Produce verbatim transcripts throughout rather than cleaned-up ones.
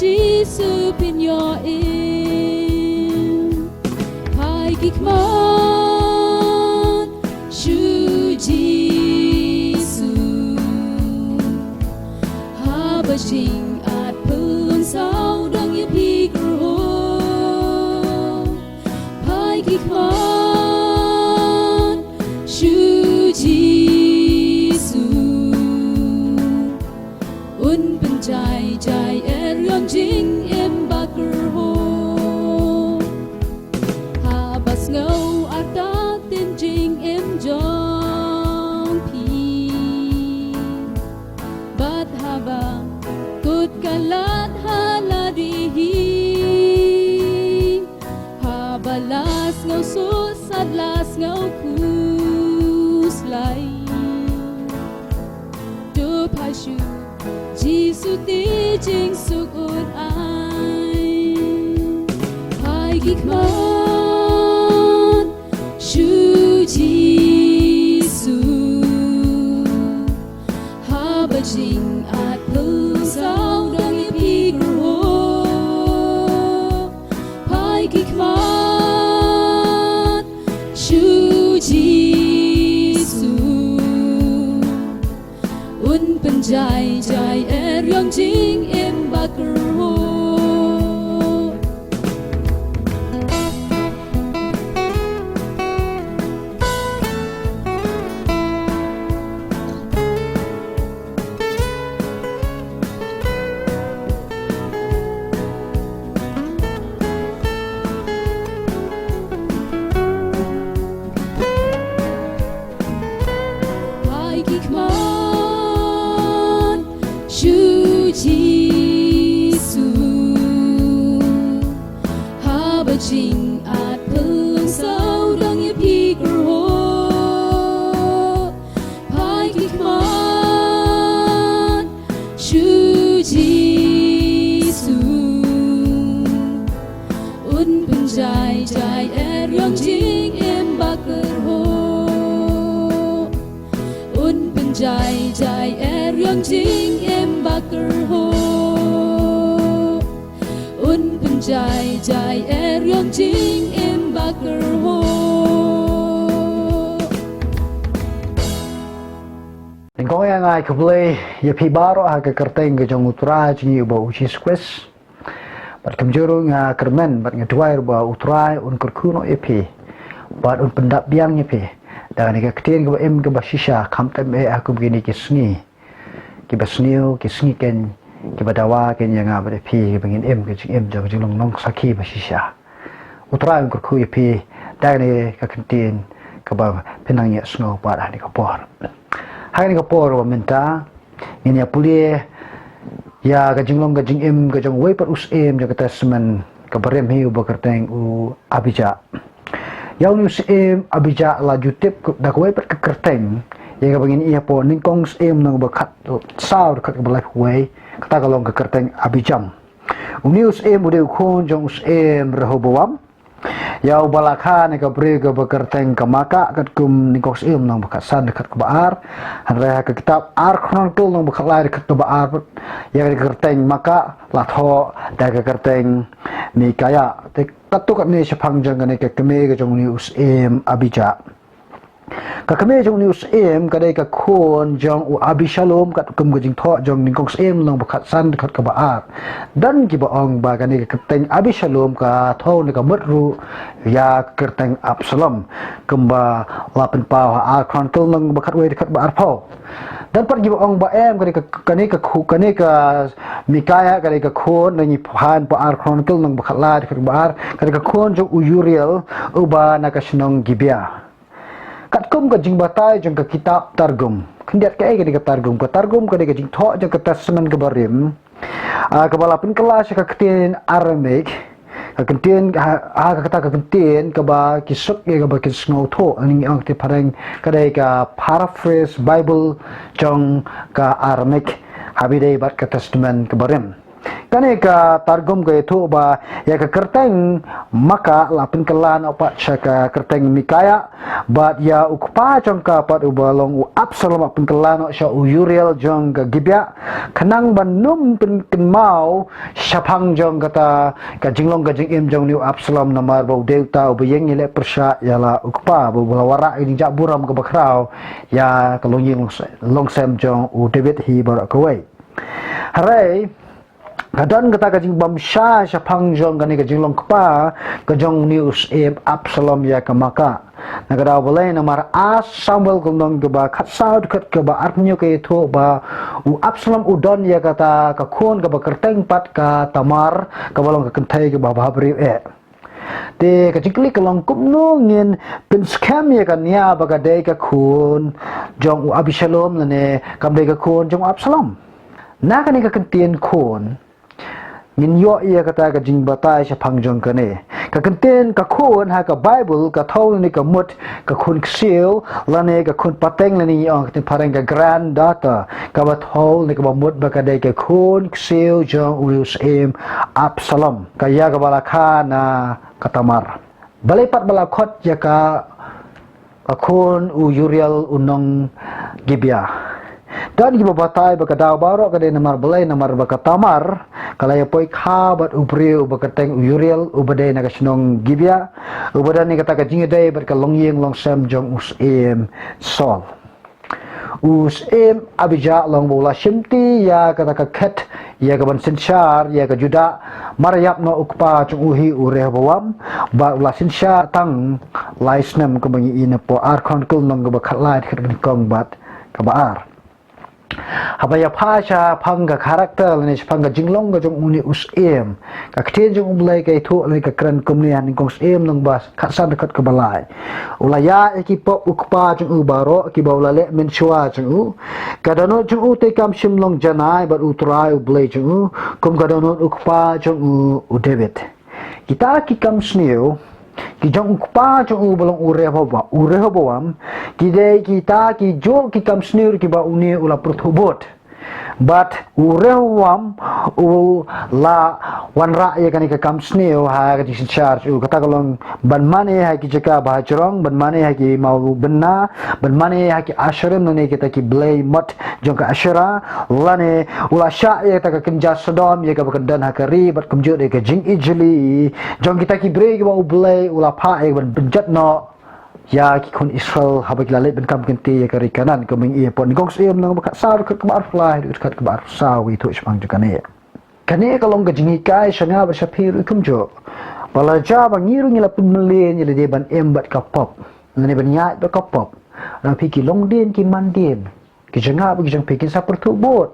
Jisu pynïoh im. Phai ki khmat sha u Jisu. Haba jingat pynlong saw dang ïa phi kyrhuh. Phai ki khmat sha u Jisu. Un pynjai jai er ïong jingim ba kyrhuh. Haba sngew artatien jingim jong phi. Bad haba kut ka lad ha lade hi. Haba la sngew suk sat la sngew khuslai. To phai sha u Jisu te jingsuk un ai. Phai ki khmat sha u Jisu. Haba jingat pynlong saw dang ïa phi kyrhuh. Phai ki khmat sha u Jisu. Un pynjai jai er ïong jingim ba kyrhuh. Phai ki khmat sha u Jisu. Haba jingat pynlong saw dang ïa phi kyrhuh. Phai ki khmat sha u Jisu. Un pynjai jai er ïong jingim ba kyrhuh. Un pynjai jai er ïong jingim ba kyrhuh. Un pynjai jai er ïong jingim ba kyrhuh. Nyngkong ïa nga ai khublei ïa phi baroh ha ka kyrteng ka jong U Trai jong ngi uba u Jisu Khrist. Bad kumjuh ruh nga kyrmen bad nga duwai ruh ba U Trai un kyrkhu noh ïa phi. Bad un pyndap biang ïa phi da kane ka ktien kaba im kaba shisha, khamtam eh ha kum kine ki sngi kiba sniew, ki sngi keiñ kiba dawa keiñ ïa nga bad ïa phi, kiba ngin im ka jingim jong ka jinglong nongsakhi ba shisha. U Trai un kyrkhu ïa phi da kane ka ktien kaba phin nang ïohsngew pat ha kane ka por. Ha kane ka por ba mynta ngin ïa pule ïa ka jinglong ka jingim ka jong uwei pat u syiem jong ka Testament kaba rim hi uba kyrteng u Abijah. Ïa une u syiem Abijah la ju tip da kawei pat ka kyrteng ïa kaba ngin ïa pule, Nyngkong Syiem lynnong ba khatsaw dkhot kaba laiphew wei, kata ka long ka kyrteng Abijam. Une u syiem u dei u khun jong u syiem Rehoboam. Ïa uba la kha na ka briew kaba kyrteng ka Maakah, katkum Nyngkong Syiem lynnong ba khatsan dkhot kaba ar. Hynrei ha ka kitab Ar Chronicle lynnong ba khatlai dkhot kaba ar, ïa ka kyrteng Maakah la thoh da ka kyrteng Micaiah. Te katto katne shaphang jong kane ka kmie ka jong une u syiem Abijah. Ka kmie jong une u syiem ka dei ka khun jong u Abishalom, katkum ka jingthoh jong Nyngkong Syiem lynnong ba khatsan dkhot kaba ar. Don kiba ong ba kane ka kyrteng Abishalom ka thew ne ka mut ruh ïa ka kyrteng Absalom, kumba la pynpaw ha Ar Chronicle lynnong ba khatwei dkhot ba arphew. Don pat kiba ong ba em, kane ka, kane ka khu-, kane ka Micaiah ka dei ka khun, ngi pule ha Ar Chronicle lynnong ba khatlai dkhot ba ar, ka dei ka khun jong u Uriel uba na ka shnong Gibeah. Katkum ka jingbatai jong ka kitab Targum. Khyndiat kaei kane ka Targum? Ka Targum ka dei ka jingthoh jong ka Testament kaba rim, ah, kaba la pynkylla sha ka ktien Aramaic. Ka ktien, ha, ha kata ka ktien kaba ki suk ïa kaba ki sngewthuh, ngi ong ktien phareng ka dei ka Paraphrase Bible jong ka Aramaic, ha ba ïadei bad ka Testament kaba rim. Kane ka targum ka ïathuh ba ïa ka kyrteng Maakah la pynkylla noh pat sha ka kyrteng Mikaïah, bad ïa u kpa jong ka pat uba long u Absalom la pynkylla noh sha u Uriel jong ka Gibeah, khnang ban ym pynkynmaw shaphang jong kata ka jinglong ka jingim jong une u Absalom, namar ba u dei uta uba ïeng ïaleh pyrshah ïa la u kpa, ba u la wanrah ïa ka jingjah burom kaba khraw ïa ka longïing longse-, longsem jong u David hi baroh kawei. Hynrei ka don kata ka jingbymshai shaphang jong kane ka jinglong kpa ka jong une u syiem Absalom ïa ka Maakah. Na ka daw balei? Namar ar Samuel ka lynnong kaba khatsaw dkhot kaba arphew hynñiew ka ïathuh ba u Absalom u don ïa kata ka khun kaba kyrteng pat ka Tamar, kaba long ka kynthei kaba bhabriew eh. Te ka jingkylli ka long, kumno ngin pynskhem ïa kane ba ka dei ka khun jong u Absalom lane kam dei ka khun jong u Absalom? Na kane ka kyntien khun ngin ïoh ïa kata ka jingbatai shaphang jong kane. Ka kyntien ka khun ha ka Baibl ka thew lane ka mut ka khun ksiew lane ka khun pateng lane ngi ong ha ka ktien phareng ka granddaughter, kaba thew lane kaba mut ba ka dei ka khun ksiew jong u syiem Absalom, ka ïa kaba la kha na ka Tamar. Balei pat ba la khot ïa ka ka khun u Uriel u nong Gibeah? Don kiba batai ba ka daw baroh ka dei namar balei, namar ba ka Tamar ka la ïa poi kha bad u briew uba kyrteng u Uriel uba dei na ka shnong Gibeah, uba don ïa kata ka jingïadei bad ka longïing longsem jong u syiem Saul. U syiem Abijah long ba u la shimti ïa kata ka khet ïa ka ban synshar ïa ka Judah, mar ïap noh u kpa jong u hi u Rehoboam, bad u la synshar tang lai snem, kumba ngi i napoh Ar Chronicle lynnong kaba khatlai dkhot ba nyngkong bad kaba ar. Haba ïa pha shaphang ka character lane shaphang ka jinglong ka jong une u syiem, ka ktien jong U Blei ka ïathuh lane ka kren kumne ha Nyngkong Syiem lynnong ba khatsan dkhot kaba lai: U la ïaid ïa ki pop u kpa jong u baroh kiba u la leh mynshuwa jong u. Ka dohnud jong u te kam shym long janai bad U Trai U Blei jong u kum ka dohnud u kpa jong u, u David. Kita ki kam sniew ki jong u kpa jong u ba long u Rehoboam, u Rehoboam, ki dei kita kijuh ki kam sniew kiba une u la pyrthuh bud. Bad u Rehoboam u la wanrah ïa kane ka kam sniew ha ka jingsynshar jong u, kata ka long ban mane ha ki jaka ba hajrong, ban mane ha ki mawbynna, ban mane ha ki Asherim lane kita ki blei mot jong ka Asherah, lane u la shah ïa kata ka kynja Sodom ïa kaba kan don ha ka ri, bad kumjuh ïa ka jingijli jong kita ki briew kiba U Blei u la phah ïa ka ban pynjot noh ïa ki khun Israel haba ki la leit ban kam kynti ïa ka ri Kanaan, kumba ngi i hapoh Nyngkong Syiem lynnong ba khatsaw dkhot kaba arphew lai haduh dkhot kaba arphew saw, ïathuh shaphang jong kane. Kane ka long ka jinghikai sha nga bad sha phi ruh kumjuh, ba la jia ba ngi ruh ngi la pynmlien ïa lade ban im bad ka pop lane ban ïaid bad ka pop. Nang phi ki longdien ki mandien, ki jingngeit ba ki jong phi kin sa pyrthuh bud,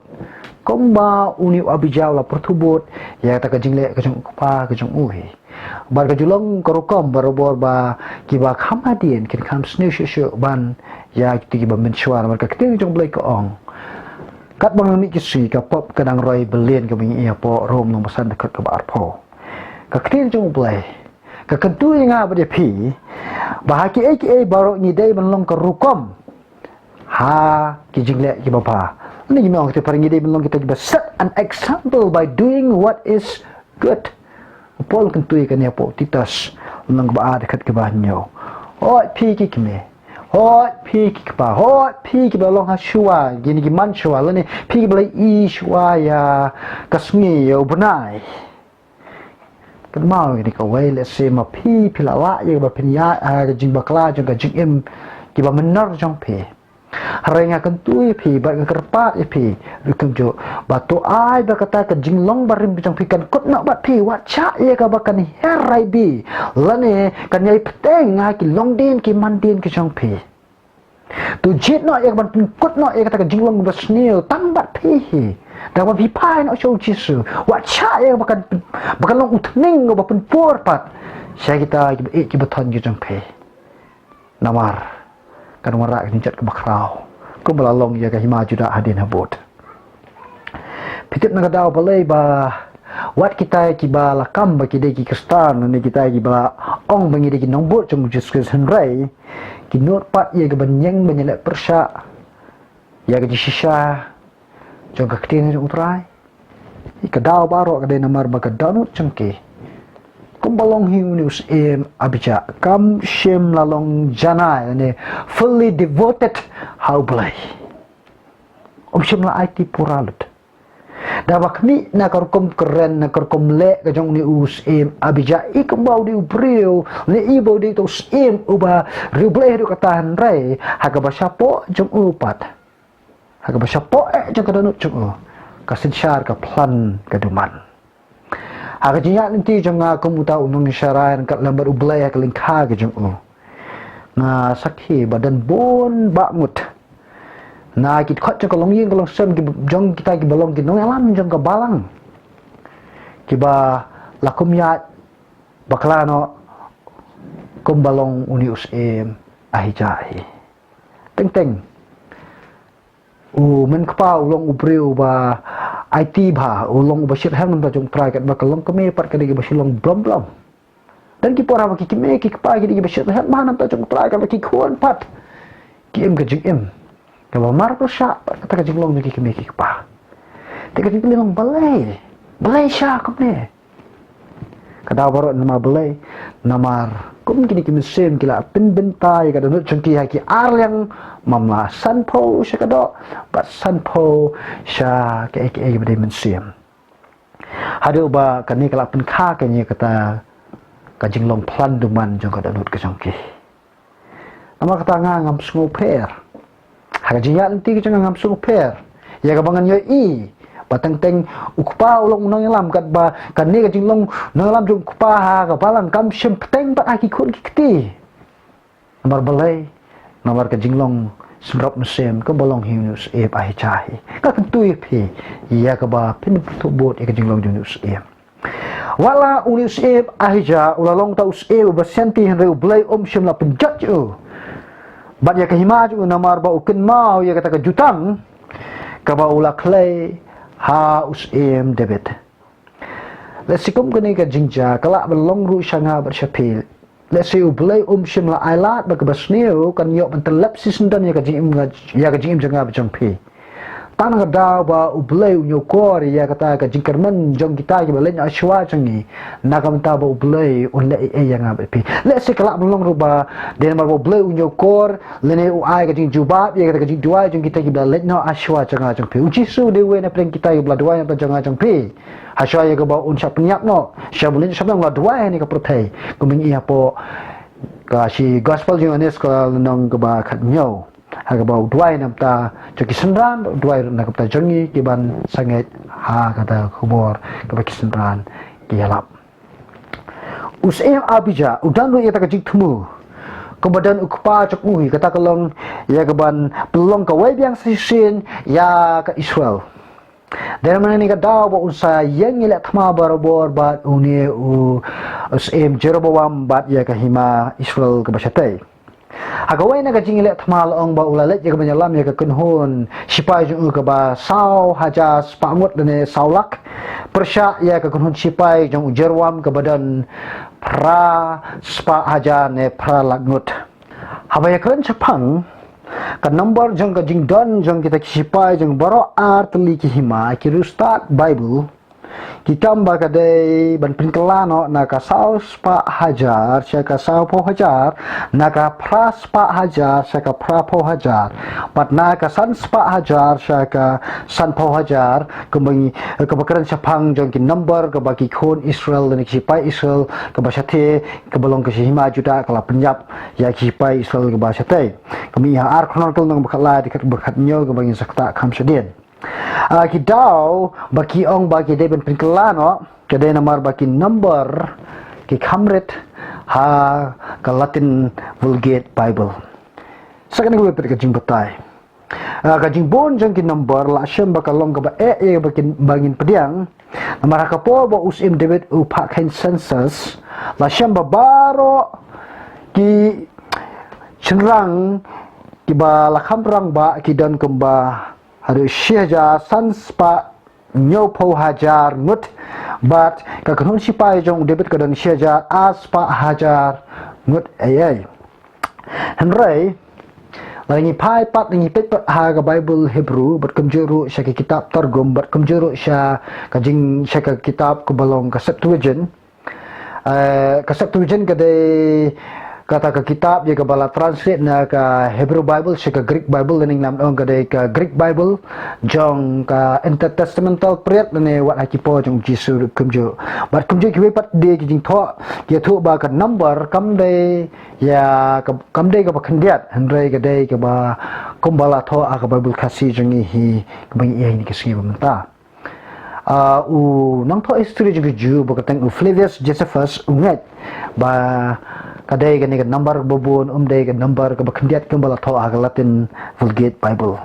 kumba une u Abijah u la pyrthuh bud ïa kata ka jingleh ka jong u kpa ka jong u hi. Bad ka ju long ka rukom barabor ba kiba kham hadien kin kham sniew shuh shuh ban ïa kito kiba mynshuwa, namar ka ktien jong U Blei ka ong, katba nang mih ki sngi ka pop ka nang roi byllieng, kumba ngi i hapoh Rom lynnong ba san dkhot kaba arphew. Ka ktien jong U Blei ka kyntu ïa nga bad ïa phi ba ha kiei kiei baroh ngi dei ban long ka rukom ha ki jingleh kiba bha. Ngi ong kita para ngi dei ban long kita kiba set an example by doing what is good. U Paul kyntu ïa kane hapoh Titus lynnong kaba ar dkhot kaba hynñiew. Hooid phi ki kmie, hooid phi ki kpa, hooid phi kiba long ha shuwa, kine ki man shuwa lane phi kiba la i shuwa ïa ka sngi, ïa u bnai. Kynmaw ïa kane kawei, lehse ma phi phi la lah ïa kaba phin ïaid ha ka jingbakla jong ka jingim kiba mynnor jong phi. Hynrei nga kyntu ïa phi bad nga kyrpad ïa phi ruh kumjuh ba to ai ba kata ka jinglong barim ka jong phi kan kut noh bad phi, wat shah ïa kaba kan hiar raibi lane kan ïai bteng ha ki longdien ki mandien ki jong phi. To jied noh ïa ka ban pynkut noh ïa kata ka jinglong kaba sniew tang bad phi hi, da kaba phi phai noh sha U Jisu. Wat shah ïa kaba kan, ba kan long u tneng kaba pynpur pat sha kita kiba ïeit kiba thon ki jong phi. Namar kan wanrah ka jingjot kaba khraw kumba la long ïa ka hima Judah hadien habud. Phi tip na ka daw balei ba wat kita kiba la kam ba ki dei ki Khristan lane kita kiba la ong ba ngi dei ki nongbud jong U Jisu Khrist, hynrei ki nud pat ïa ka ban ïeng ban ïaleh pyrshah ïa ka jingshisha jong ka ktien jong U Trai? Ka daw baroh ka dei namar ba ka dohnud jong ki, kumba long hi une u syiem Abijah, kam shym la long janai ne fully devoted ha U Blei. Um shym la aiti pura lut. Da ba khmih na ka rukom kren, na ka rukom leh ka jong une u syiem Abijah, i kumba u dei u briew, ne i ba u dei uta u syiem uba riewblei haduh katta, hynrei ha kaba shapoh jong u pat, ha kaba shapoh eh jong ka dohnud jong u, ka synshar ka plan ka duman. Ha ka jingïaid lynti jong nga kum uta u nongsharai ryngkat lem bad U Blei ha ka lyngkha ka jong u, nga sakhi ba don bun bah ngut na ki dkhot jong ka longïing ka longsem ki, jong kita kiba long ki nongïalam jong ka balang, kiba la khum ïaid bakla noh kumba long une u syiem Ahijah hi. Teng teng u Mynkpa u long u briew ba aiti bha, u long uba shitrhem na ka bynta jong U Trai, katba ka longkmie pat ka dei kaba shu long blom blom. Don ki por haba ki kmie ki kpa ki dei kiba shitrhem bha na ka bynta jong U Trai, katba ki khun pat ki im ka jingim kaba marpyrshah pat kata ka jinglong jong ki kmie ki kpa. Te ka jingkylli long, balei, balei shisha kumne? Ka daw baroh namar balei? Namar kum kine ki mynsiem ki la pynbynta ïa ka dohnud jong ki ha ki ar liang mamla, sanphew sha ka doh bad sanphew sha kaei kaei ba dei mynsiem, haduh ba kane ka la pynkha kane kata ka jinglong plan duman jong ka dohnud ka jong ki. Namar kata nga ngam sngewpher. Ha ka jingïaid lynti ka jong nga ngam sngewpher ïa kaba ngan ïohi ba teng teng u kpa u long u nongïalam, katba kane ka jinglong nongïalam jong u kpa ha ka balang kam shym bteng pat ha ki khun ki kti. Namar balei? Namar ka jinglong symrap mynsiem kaba long hi une u syiem Ahijah hi. Nga kyntu ïa phi ïa kaba phin pynthut bud ïa ka jinglong jong une u syiem. Wat la une u syiem Ahijah u la long uta u syiem uba sianti, hynrei U Blei um shym la pynjot ïa u bad ïa ka hima jong u, namar ba u kynmaw ïa kata ka jutang kaba u la khlei ha u syiem David. Lehse kum kane ka jingjia ka lah ban long ruh sha nga bad sha phi. Lehse U Blei um shym la ailad bad kaba sniew kan ïoh ban tyllep shisyndon ïa ka jingim, ïa ka jingim jong nga bad jong phi. Tang na ka daw ba U Blei u ñiewkor ïa kata ka jingkyrmen jong kita kiba leit noh shuwa jong ngi, na ka bynta ba U Blei un leh ei ei ïa nga bad phi. Lehse ka lah ban long ruh ba dei namar ba U Blei u ñiewkor lane u ai ka jingjubab ïa kata ka jingduwai jong kita kiba leit noh shuwa jong nga jong phi. U Jisu u dei uwei na pdeng kita kiba la duwai na ka bynta jong nga jong phi. Ha shuwa ïa kaba un shah pynïap noh, sha ban leit shaphang, u la duwai ha kane ka pyrthei. Kumba ngi ïohi hapoh ka shi Gospel jong u Ïoannis ka lynnong kaba khathynñiew, ha kaba u duwai na ka bynta jong ki synran, u duwai na ka bynta jong ngi ki ban sangeh ha kata ka khubor kaba ki synran ki ïalap. U syiem Abijah u don ruh ïa kata ka jingthmu kumba don u kpa jong u hi, kata ka long ïa kaban pynlong kawei biang sa shisien ïa ka Israel. Dei namar kane ka daw ba un sa ïeng ïaleh thma barabor bad une u syiem Jeroboam bad ïa ka hima Israel kaba shatei. Ha kawei na ka jingïaleh thma la ong ba u la leit ïa kaban ïalam ïa ka kynhun shipai jong u kaba saw hajar spah ngut lane saw lak, pyrshah ïa ka kynhun shipai jong u Jeroboam kaba don phra spah hajar ne phra lak ngut. Haba ïakren shaphang ka number jong ka jingdon jong kita ki shipai jong baroh ar tylli ki hima, ki riewstad Baibl ki kam ba ka dei ban pynkylla noh na ka saw spah hajar sha ka sawphew hajar, na ka phra spah hajar sha ka phraphew hajar, bad na ka san spah hajar sha ka sanphew hajar, kumba ngi, kaba kren shaphang jong ki number kaba ki khun Israel lane ki shipai Israel kaba shatei, kaba long ka shi hima Judah ka la pynïap ïa ki shipai Israel kaba shatei. Kumba ngi ïohi ha Ar Chronicle lynnong ba khatlai, dkhot ba khathynñiew, kaba ngin sa ktah kham shadien. Ah, ki daw ba ki ong ba ki dei ban pynkylla noh ka dei namar ba ki number ki kham rit ha ka Latin Vulgate Bible. Sa kane kawei pat ka jingbatai. Ah, ka jingbun jong ki number la shem ba ka long kaba eh ïa ba kin, ba ngin pdiang. Namar ha ka por ba u syiem David u phah kheiñ census, la shem ba baroh ki shynrang kiba la kham rangbah ki don kumba haduh shi hajar san spah hynñiewphew hajar ngut, bad ka kynhun shipai jong u David ka don shi hajar ar spah hajar ngut ei ei. Hynrei Lada ngi phai pat, ngi peit pat ha ka Bible Hebrew, bad kumjuh ruh sha ka kitab Targum, bad kumjuh ruh sha ka jing, sha ka kitab kaba long ka Septuagint. Eh, ka Septuagint ka dei kata ka kitab ïa kaba la translate na ka Hebrew Bible sha ka Greek Bible, lane ngi lah ban ong ka dei ka Greek Bible jong ka Intertestamental Period, lane wat ha ki por jong u Jisu ruh kumjuh. Bad kumjuh kiwei pat de ki jingthoh, ki ïathuh ba ka number kam dei ïa ka, kam dei kaba khyndiat, hynrei ka dei kaba kumba la thoh ha ka Bible Khasi jong ngi hi, kaba ngi ïohi ha kine ki sngi ba mynta. Ah, u nongthoh history jong ki Jiw ba kyrteng u Flavius Josephus u ngeit ba ka dei kane ka number ba bun, um dei ka number kaba khyndiat kumba la thoh ha ka Latin Vulgate Bible.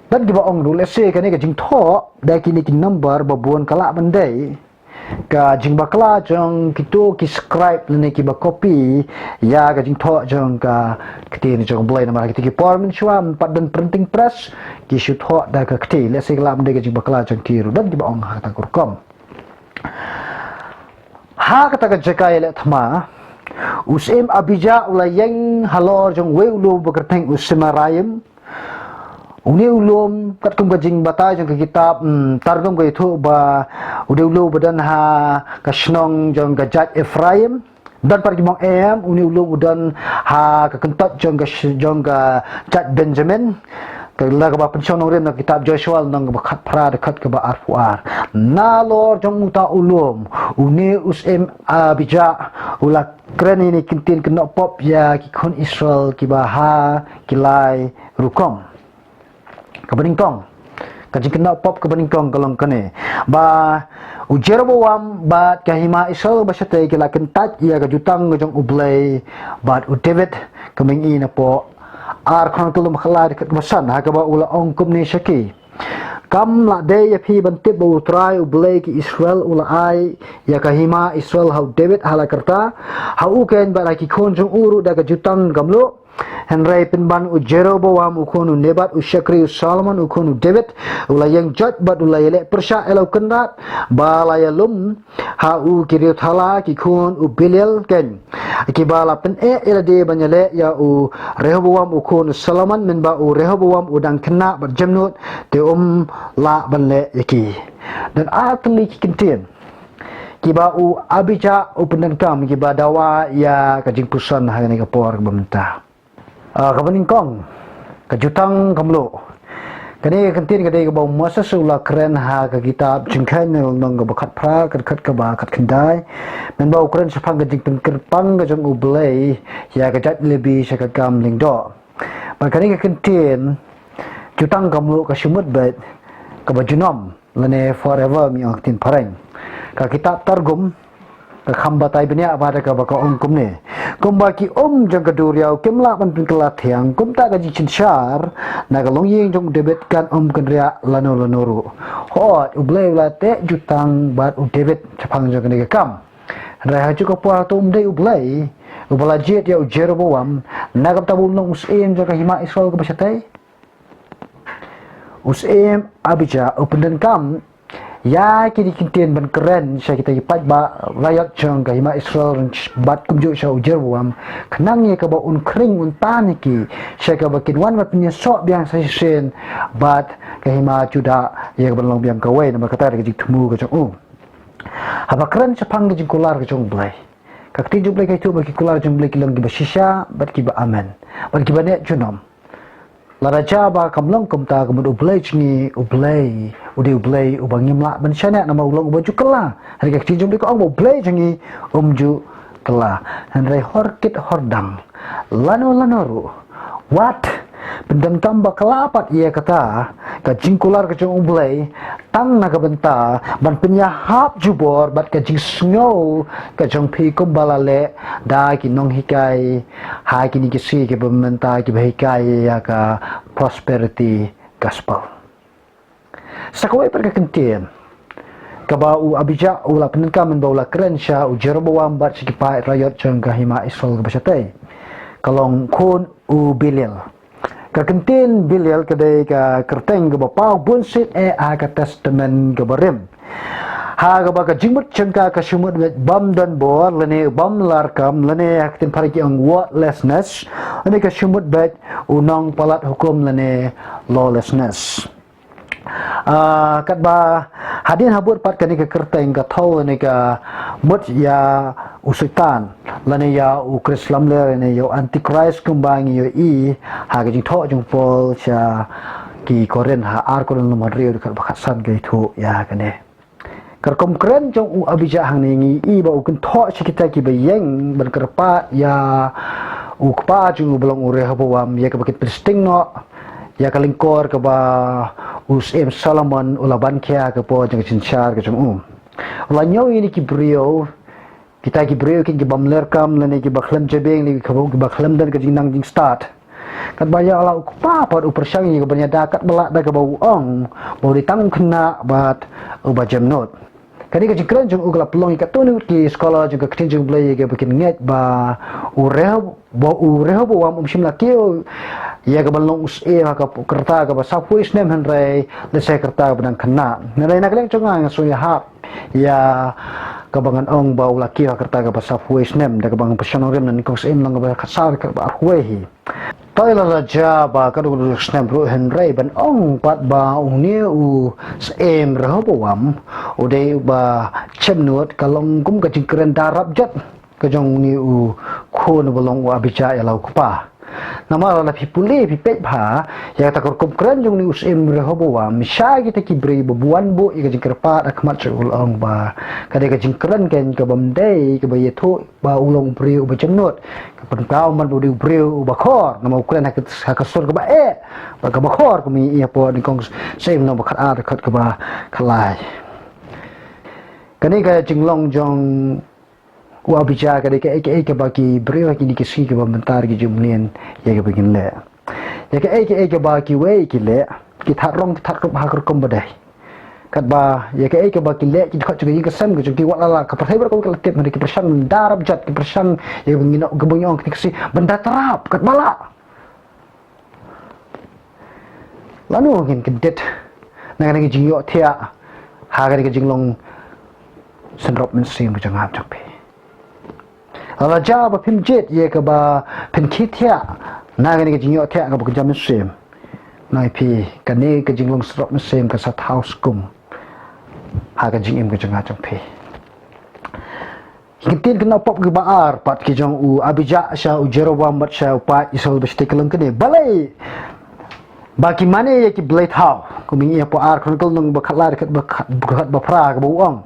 Don kiba ong ruh lehse kane ka jingthoh da kine ki number ba bun ka lah ban dei ka jingbakla jong kito ki scribe lane kiba copy ïa ka jingthoh jong ka ktien jong U Blei, namar ha kito ki por mynshuwa ym pat don printing press, ki shu thoh da ka kti. Lehse ka lah ban dei ka jingbakla jong ki ruh, don kiba ong ha kata ka rukom. Ha kata ka jaka ïaleh thma, u Syiem Abijah u la ïeng halor jong uwei u lum ba kyrteng u Semaraim. Une u lum, katkum ka jingbatai jong ka kitab, hmm, Targum ka ïathuh ba u dei u lum ba don ha ka shnong jong ka jait Ephraim. Don pat kiba ong em, une u lum u don ha ka kyntoit jong ka sh-, jong ka jait Benjamin. Ka la kaba pynshong nongrim na ka kitab Joshua lynnong kaba khatphra dkhot kaba arphew ar. Nalor jong uta u lum, une u Syiem Abijah u la kren ïa kine ki ktien kynnoh pop ïa ki khun Israel kiba ha ki lai rukom. Kaba nyngkong, ka jingkynnoh pop kaba nyngkong ka long kane, ba u Jeroboam bad ka hima Israel ba shatei ki la kyntait ïa ka jutang ka jong U Blei bad u David, kumba ngi i napoh Ar Chronicle lynnong khatlai dkhot kaba san, ha kaba u la ong kumne sha ki: Kam lah dei ïa phi ban tip ba U Trai U Blei ki Israel u la ai ïa ka hima Israel ha u David ha la karta, ha u keiñ bad ha ki khun jong u ruh da ka jutang ka mluh? Hynrei pynban u Jeroboam u khun u Nebat u shakri u Solomon u khun u David u la ïeng joit bad u la ïaleh pyrshah ïa la u kynrad, ba la ïalum ha u ki riewthala, ki khun u Belial keiñ, kiba la pyneh ïa lade ban ïaleh ïa u Rehoboam u khun u Solomon, mynba u Rehoboam u dang khynnah bad jemnud, te um lah ban leh ïa ki. Don ar tylli ki ktien kiba u Abijah u pyndonkam kiba dawa ïa ka jingpuson ha kane ka por kaba mynta. Ah, kaba nyngkong, ka jutang ka mluh. Kane ka ktien ka dei kaba u Moses u la kren ha ka kitab Jingkheiñ lynnong kaba khatphra, ka dkhot kaba khatkhyndai, mynba u kren shaphang ka jingpynkyrpang ka jong U Blei ïa ka jait Lebi sha ka kam lyngdoh. Bad kane ka ktien jutang ka mluh ka shu mut beit kaba junom, lane forever, mih ong ha ka ktien phareng. Ka kitab Targum, ka kham batai bniah bad kaba ka ong kumne: Kumba ki um jong ka duriaw kim lah ban pynkylla thiang, kumta ka jingsynshar na ka longïing jong u David kan ym kynriah lano lano ruh. Hooid, U Blei u la teh jutang bad u David shaphang jong kane ka kam. Hynrei ha kajuh ka por hato um dei U Blei uba la jied ïa u Jeroboam na ka bynta ba un long u syiem jong ka hima Israel kaba shatei? U Syiem Abijah u pyndonkam ïa kine ki ktien ban kren sha kita ki paidbah raiot jong ka hima Israel bad kumjuh sha u Jeroboam, khnang ïa kaba un khring un tan ïa ki, sha kaba kin wan ban pynïasoh biang sa shisien bad ka hima Judah ïa kaban long biang kawei namar kata ka dei ka jingthmu ka jong u. Haba kren shaphang ka jingkular ka jong U Blei, ka ktien jong U Blei ka ïathuh ba ki kular jong U Blei ki long kiba shisha bad kiba amen bad kiba neh junom. Lada jia ba kam long kumta, ka mut U Blei jong ngi, U Blei u dei U Blei uba ngim lah ban shaniah namar u long uba ju kylla. Hynrei ka ktien jong U Blei ka ong ba U Blei jong ngi um ju kylla. Hynrei hor kit hor dang, lano lano ruh, wat pyndonkam ba kylla pat ïa kata ka jingkular ka jong U Blei, tang na ka bynta ban pynïahap jubor bad ka jingsngew ka jong phi, kumba la leh da ki nonghikai ha kine ki sngi kiba mynta kiba hikai ïa ka prosperity gospel. Sa kawei pat ka ktien kaba u Abijah u la pyndonkam mynba u la kren sha u Jeroboam bad sha ki paid raiot jong ka hima Israel kaba shatei, ka long khun u Belial. Ka ktien Belial ka dei ka kyrteng kaba paw bun sien eh ha ka Testament kaba rim. Ha kaba ka jingmut jong ka ka shu mut beit bym don bor, lane bym larkam, lane ha ka ktien phareng ki ong worthlessness, lane ka shu mut beit u nongpalat hukum lane lawlessness. Ah, katba hadien habud pat kane ka kyrteng ka thew lane ka mut ïa u Soitan lane ïa u Khrist lamler lane ïa u Antichrist kumba ngi ïohi ha ka jingthoh jong u Paul sha ki Korinth ha ar Korinth lynnong ba hynriew dkhot ba khatsan ka ïathuh ïa kane. Ka rukom kren jong u Abijah hangne ngi i ba u kynthoh sha kita kiba ïeng ban kyrpad ïa u kpa jong u ba long u Rehoboam ïa kaba kin pynsting noh ïa ka lyngkor kaba u Syiem Solomon u la ban khia ha ka por jong ka synshar ka jong u. U la ñiew ïa kine ki briew, kita ki briew ki, ki bym larkam lane kiba khlem jabieng lane kiba, kiba khlem don ka jingnang jingstad. Katba ïa la u kpa pat u pyrshang ïa kaba ïada katba lah da kaba u ong ba u dei tang u khynnah bad uba jemnud. Kane ka jingkren jong u ka la pynlong ïa katto katne ki scholar jong ka ktien jong U Blei ïa kaba kin ngeit ba u Rehob, ba u Rehoboam um shym la kiew ïa kaban long u syiem ha ka rta kaba sawphew snem hynrei lehse ka rta kaba dang khynnah. Hynrei na ka liang jong nga nga sngew ïahap ïa kaba ngan ong ba u la kiew ha ka rta kaba sawphew snem da kaba ngan pyrshang nongrim na nyngkong Syiem lynnong kaba khatsaw dkhot ba arphew hi. Te la la jia ba ka duk duk snem ruh hynrei ban ong pat ba une u Syiem Rehoboam u dei uba jemnud ka long kum ka jingkren da rap jot ka jong une u khun uba long u Abijah ïa la u kpa. Namar lada phi pule phi peit bha ïa kata ka rukom kren jong une u Syiem Rehoboam sha kita ki briew ba wan buh ïa ka jingkyrpad ha khmat jong u, la ong ba ka dei ka jingkren keiñ kabym dei kaba ïathuh ba u long u briew uba jemnud. Ka pynpaw man ba u dei u briew uba khor namar u kren ha ka, ha ka sur kaba eh bad kaba khor, kumba ngi i hapoh nyngkong Syiem lynnong ba khatar dkhot kaba khatlai. Kane ka jinglong jong u Abijah ka dei kaei kaei kaba ki briew ha kine ki sngi kiba mynta ki ju mlien ïa kaba kin leh. Ïa kaei kaei kaba kiwei ki leh ki thad rong ki thad rup ha ka rukom ba dei. Katba ïa kaei kaba ki leh ki dkhot jong ka ïing ka sem ka jong ki, wat la la ka pyrthei baroh kawei ka la tip, hynrei ki pyrshang da rap jot, ki pyrshang ïa kaba ngi ong, kaba ngi ong kine ki sngi ban da trap katba lah. Lano ngin kyndit na kane ka jingïohthiah ha kane ka jinglong synrop mynsiem ka jong nga jong phi? La la jia ba phim jied ïa kaba phin khie thiah na kane ka jingïohthiah kaba kynja mynsiem? Nga ong ïa phi, kane ka jinglong synrop mynsiem ka sa thaw skum ha ka jingim ka jong nga jong phi. Ki ktien ki nongpop kiba ar pat ki jong u Abijah sha u Jeroboam bad sha u paid Israel ba shatei ka long kane: Balei ba ki mane ïa ki blei thaw? Kumba ngi i hapoh ar Chronicle lynnong ba khatlai dkhot ba khat, dkhot ba phra kaba u ong: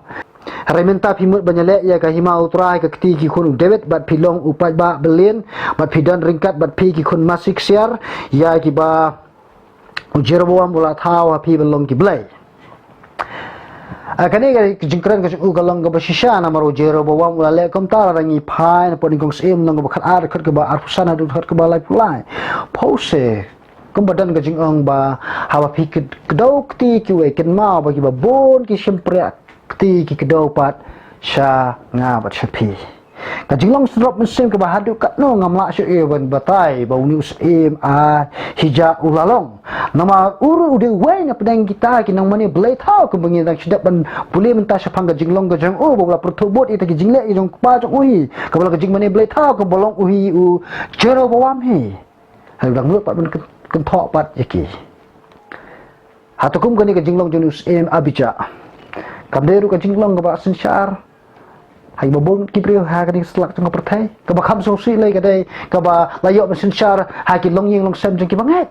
Hynrei mynta phi mut ban ïaleh ïa ka hima U Trai ha ka kti ki khun u David bad phi long u paidbah byllian bad phi don ryngkat bad phi ki khun masi ksiar ïa kiba u Jeroboam u la thaw ha phi ban long ki blei. Ah, kane ka jingkren ka jong u ka long kaba shisha namar u Jeroboam u la leh kumta. Lada ngi phai na hapoh nyngkong Syiem lynnong kaba khatar dkhot kaba arphew san haduh dkhot kaba laiphew lai, phi sngewthuh kumba don ka jingong ba haba phi kdew kti kiwei, kynmaw ba kiba bun ki shympriah kti ki kdew pat sha nga bad sha phi. Ka jinglong synrop mynsiem kaba haduh katno ngam lah shuh ïa ban batai ba une u Syiem Ahijah u la long. Namar u ruh u dei uwei na pdeng kita ki nongmane blei thaw kumba ngi dang shu dep ban pule mynta shaphang ka jinglong ka jong u ba u la pyrthuh bud ïa kita ki jingleh ki jong u kpa jong u hi, kaba long ka jingmane blei thaw kaba long u hi u Jeroboam hi. Hynrei u dang lut pat ban kyn-, kynthoh pat ïa ki. Hato kum kane ka jinglong jong une u Syiem Abijah kam dei ruh ka jinglong kaba synshar ha kiba bun ki briew ha kane ka satlak jong ka pyrthei? Kaba kham sngewsih lei ka dei kaba la ïoh ban synshar ha ki longïing longsem jong ki bangeit.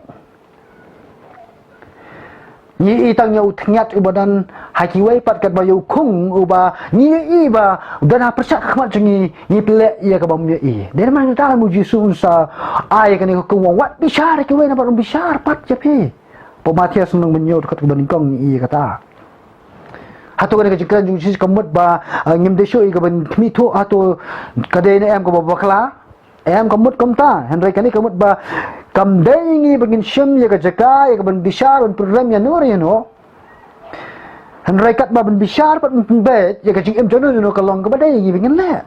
Ngi i tang ïa u thñiat uba don ha kiwei pat katba ïa u khung uba ngi ïohi ba u don ha pyrshah ka khmat jong ngi, ngi pynleh ïa kaba ym ïohi. Dei namar kata u Jisu un sa ai kane ka hukum, wat bishar ïa kiwei namar un bishar pat ïa phi. Hapoh Mathaios lynnong ba hynñiew dkhot kaba nyngkong ngi i ïa kata. Hato kane ka jingkren jong u Jisu ka mut ba, eh, ngim dei shuh ïa kaban khmih thuh hato ka dei ne em kaba bakla? Em, ka mut kumta. Hynrei kane ka mut ba kam dei ïa ngi ba ngin shim ïa ka jaka ïa kaban bishar ban pynrem ïano re ïano. Hynrei katba ban bishar bad ban pynbeit ïa ka jingim jong uno uno ka long kaba dei ïa ngi ba ngin leh.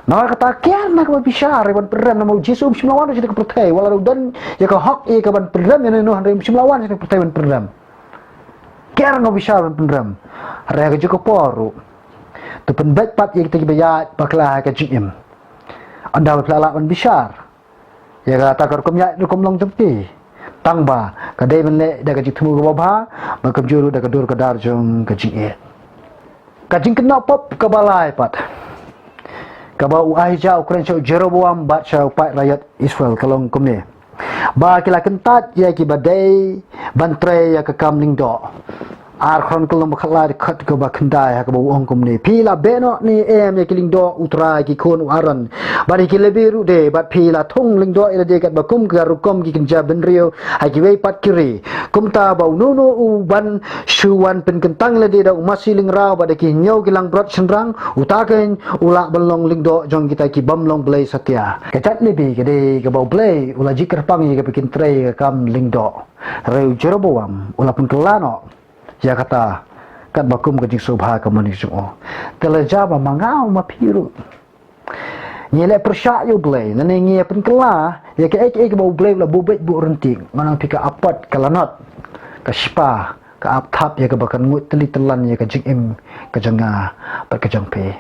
Namar kata kiar na kaba bishar ïa ban pynrem, namar u Jisu um shym la wan sha ka pyrthei, wat la u don ïa ka hok ïa kaban pynrem ïano ïano, hynrei um shym la wan sha ka pyrthei ban pynrem. ker nga bishar ban pynrem. Hynrei ha kajuh ka por ruh, to pynbeit pat ïa kita kiba ïaid bakla ha ka jingim. Ynda ba phi la lah ban bishar ïa kata ka rukom ïaid rukom long jong phi, tang ba ka dei ban leh da ka jingthmu kaba bha, bad kumjuh ruh da ka dur ka dar jong ka jingïeit. Ka jingkynnoh pop kaba lai pat, kaba u Ahijah u kren sha u Jeroboam bad sha u paid raïot Israel ka long kumne: Ba ki la kyntait ïa kiba dei ban trei ïa ka kam lyngdoh. Ar Khronikl lynnong ba khatlai, dkhot kaba khyndai, ha kaba u ong kumne: Phi la beh noh ne em ïa ki lyngdoh u Trai, ki khun u Aaron, bad ïa ki Lebi ruh de, bad phi la thung lyngdoh ïa lade katba kum ka rukom ki kynja bynriew ha kiwei pat ki ri? Kumta ba uno uno u ban shu wan pynkyntang ïa lade da u masi lyngraw bad da ki hynñiew ki langbrot shynrang, uta keiñ u lah ban long lyngdoh jong kita ki bym long blei satia. Ka jait Lebi ka dei kaba U Blei u la jingkyrpang ïa kaba kin trei ïa ka kam lyngdoh. Hynrei u Jeroboam u la pynkylla noh ïa kata katba kum ka jingsngewbha ka mon jong u. Te la jia ba ma nga ma phi ruh ngi leh pyrshah ïa U Blei, lane ngi pynkylla ïa kaei kaei kaba U Blei u la buh beit buh ryntih, ngan ong ïa phi, ka apot, ka lanot, ka shipa, ka ap thap ïa kaba kan nguid tylli tyllan ïa ka jingim ka jong nga bad ka jong phi.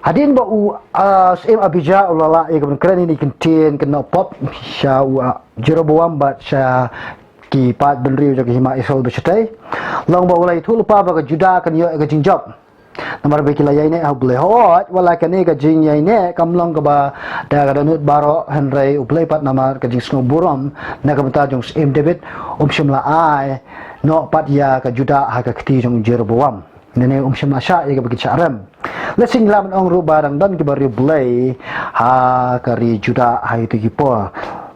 Hadien ba u, ah, Syiem Abijah u la lah ïa kaban kren ïa kine ki ktien kynnoh pop sha u, ah, Jeroboam bad sha ki paid bynriew jong ka hima Israel ba shatei, long ba u la ïathuh lypa ba ka Judah kan ïoh ïa ka jingjop. Namar ba ki la ïaineh ha U Blei. Hooid, wat la kane ka jingïaineh kam long kaba da ka dohnud baroh, hynrei U Blei pat namar ka jingsngewburom na ka bynta jong u Syiem David, um shym la ai noh pat ïa ka Judah ha ka kti jong u Jeroboam. Nane um shym la shah ïa kaba kin shah rem. Lehse ngi lah ban ong ruh ba dang don kiba riewblei ha ka ri Judah ha ïa kito ki por.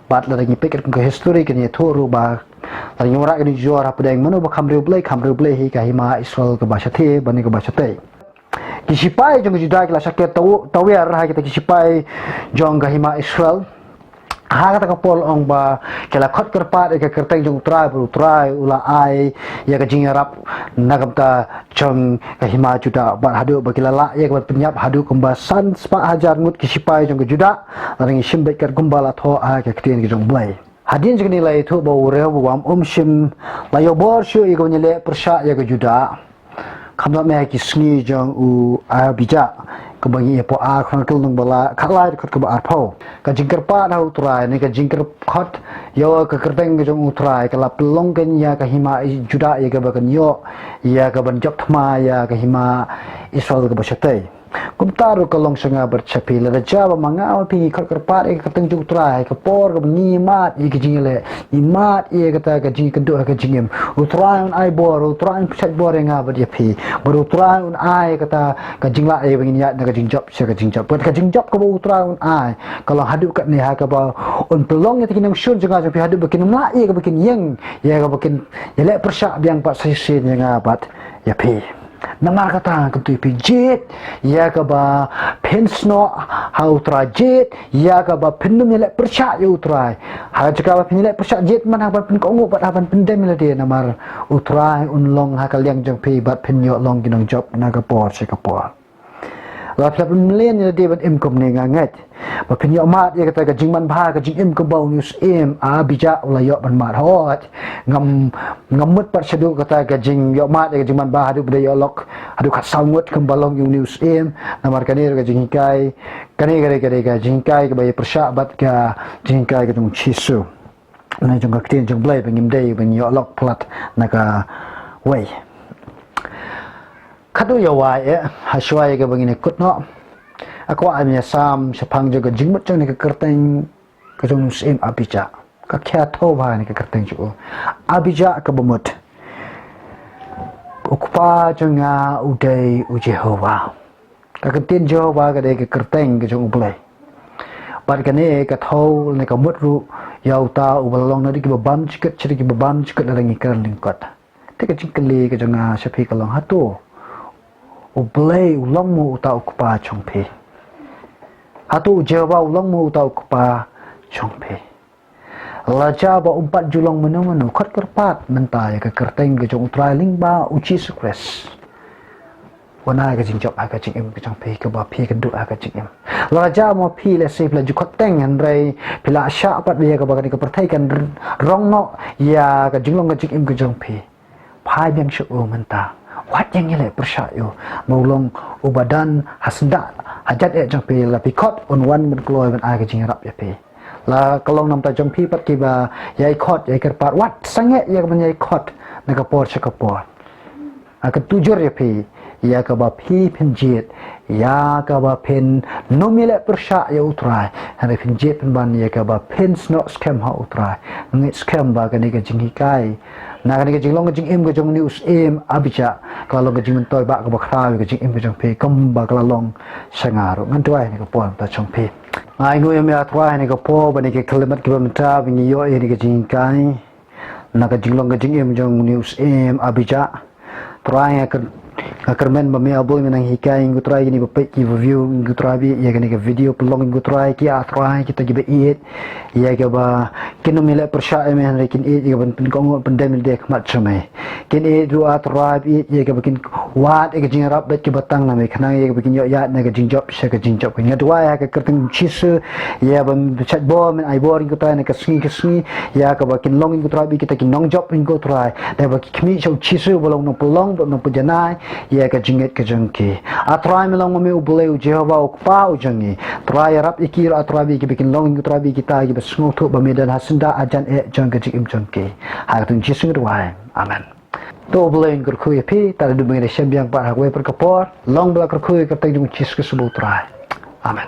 Bad lada ngi peit katkum ka history kan ïathuh ruh ba lada ngi wanrah kane ka jor hapdeng mano ba kham riewblei, kham riewblei hi ka hima Israel kaba shatei bad ne kaba shatei. Ki shipai jong ka Judah ki la shah ker taw-, tawiar ha kita ki shipai jong ka hima Israel. Ha kata ka por ong ba ki la khot kyrpad ïa ka kyrteng jong U Trai, bad U Trai u la ai ïa ka jingïarap na ka bynta jong ka hima Judah, bad haduh ba ki la lah ïa kaban pynïap haduh kumba san spah hajar ngut ki shipai jong ka Judah, lada ngi shim beit katkum ba la thoh ha ka ktien ka jong U Blei. Hadien jong kane la ïathuh ba u Rehoboam um shym la ïoh bor shuh ïa kaban ïaleh pyrshah ïa ka Judah, khamtam eh ha ki sngi jong u Abijah, kaba ngi ïohi ha Ar Khronikl lynnong ba la khatlai, dkhot kaba arphew. Ka jingkyrpad ha U Trai ne ka jingkyrkhu ïa ka kyrteng ka jong U Trai ka la pynlong keiñ ïa ka hima Judah ïa kaba kan ïoh ïa kaban jop thma ïa ka hima Israel kaba shatei. Kumta ruh ka long sha nga bad sha phi, lada jia ba ma nga ma phi ngi khot kyrpad ïa ka kyrteng jong U Trai ha ka por kaba ngi mad ïa ka jingïaleh, ngi mad ïa kata ka jingïakynduh ha ka jingim, U Trai un ai bor, U Trai un pynshait bor ïa nga bad ïa phi, bad U Trai un ai kata ka jinglah ïa ba ngin ïaid na ka jingjop sha ka jingjop. Bad ka jingjop kaba U Trai un ai ka long haduh katne, ha kaba un pynlong ïa kita ki nongshun jong nga jong phi haduh ba kin ym lah ïa kaba kin ïeng, ïa kaba kin ïaleh pyrshah biang pat sa shisien ïa nga bad ïa phi. Namar kata nga kyntu ïa phi, jied ïa kaba phin snoh ha U Trai, jied ïa kaba phin ym ïaleh pyrshah ïa U Trai. Ha ka jaka ba phin ïaleh pyrshah, jied man ha ban pynkohnguh bad ha ban pyndem ïa lade, namar U Trai un long ha ka liang jong phi bad phin ïoh long ki nongjop na ka por sha ka por. Lada phi la pynmlien ïa lade ban im kumne, nga ngeit ba phin ïoh mad ïa kata ka jingmanbha ka jingim kaba une u Syiem Abijah u la ïoh ban mad. Hooid, ngam, ngam mut pat shaduh kata ka jingïoh mad ïa ka jingmanbha haduh ba dei ïoh lok haduh khatsaw ngut kumba long ïa une u syiem. Namar kane ruh ka jinghikai, kane ka dei, ka dei ka jinghikai kaba ïapyrshah bad ka jinghikai ka jong u Jisu, ne jong ka ktien jong U Blei, ba ngim dei ban ïoh lok palat na kawei. Khatduh ïa wai eh, ha shuwa ïa kaba ngin ïakut noh, nga kwah ban ïasam shaphang jong ka jingmut jong kane ka kyrteng ka jong u Syiem Abijah. Ka khia thew bha kane ka kyrteng jong u Abijah, kaba mut: U Kpa jong nga u dei u Jehobah. Ka ktien Jehobah ka dei ka kyrteng ka jong U Blei. Bad kane ka thew ne ka mut ruh ïa uta uba la long naduh kiba bam jingkut sha kiba bam jingkut lada ngi kren lyngkot. Te ka jingkylli ka jong nga sha phi ka long, hato U Blei u long mo uta U Kpa jong phi? Hato u Jehobah u long mo uta U Kpa jong phi? Lada jia ba um pat ju long mano mano, khot kyrpad mynta ïa ka kyrteng ka jong U Trai lyngba u Jisu Khrist. Wan ai ka jingjop ha ka jingim ka jong phi, kaba phi kynduh ha ka jingim. Lada jia ma phi lehse phi la ju khot teng, hynrei phi la shah pat ïa kaba kane ka pyrthei kan r-, rong noh ïa ka jinglong ka jingim ka jong phi. phai biang sha u mynta. Wat ïa ngi leh pyrshah ïa u. Ba u long uba don ha syndah hajan eh jong phi, la phi khot un wan ban kloi ban ai ka jingïarap ïa phi. La ka long namar jong phi pat kiba ïai khot ïai kyrpad, wat sangeh ïa ka ban ïai khot na ka por sha ka por. Nga kyntu jur ïa phi, ïa kaba phi phin jied, ïa kaba phin nym ïaleh pyrshah ïa u Trai. Hynrei phin jied pynban ïa kaba phin snoh skhem ha u Trai. Ngeit skhem ba kane ka jinghikai, na kane ka jinglong ka jingim ka jong une u Syiem Abijah, ka la long ka jingmyntoi ba kaba khraw ïa ka jingim ka jong phi, kumba ka la long sha nga ruh. Ngan duwai ha kane ka por namar jong phi. Nga ainguh ïa me A Trai ha kane ka por ba kane ka khyllipmat kaba mynta ba ngi ïoh ïa kane ka jinghikai na ka jinglong ka jingim jong une u Syiem Abijah. Trai nga kyrmen ba me A Blei me nang hikai ïa ngi ko Trai, kine ba peit kiba view ïa ngi ko Trai, ba ïeit ïa kane ka video, pynlong ïa ngi ko Trai ki A Trai kita kiba ïeit ïa kaba kin nym ïaleh pyrshah ïa me, hynrei kin ïeit ïa ka ban pynkohnguh pyndem ïalade ha khmat jong me. Kin ïeit ruh A Trai ba ïeit ïa kaba kin wad ïa ka jingïarap bad kiba tang na me, khnang ïa kaba kin ïoh ïaid na ka jingjop sha ka jingjop. Nga duwai ha ka kyrteng Jisu, ïa ba me shait bor, men ai bor ïa ngi ko Trai na ka sngi ka sngi, ïa kaba kin long ïa ngi ko Trai ba kita ki nongjop ïa ngi ko Trai, da ba ki khmih sha u Jisu ba long nongpynlong bad nongpynjanai ïa ka jingngeit ka jong ki. A Trai me long ma me U Blei U Jehobah U Kpa U jong ngi. Trai ïarap ïa ki ruh A Trai ba ïa kiba kin long ïa ngi ko Trai ba ïa kita kiba sngewthuh ba me don ha syndah hajan eh jong ka jingim jong ki. Ha ka kyrteng Jisu nga duwai. Amen. To U Blei un kyrkhu ïa phi, ta da dum ba ngin ïa shem biang pat ha kawei pat ka por, long ba la kyrkhu ïa ka kyrteng jong U Jisu Khrist U Trai. Amen.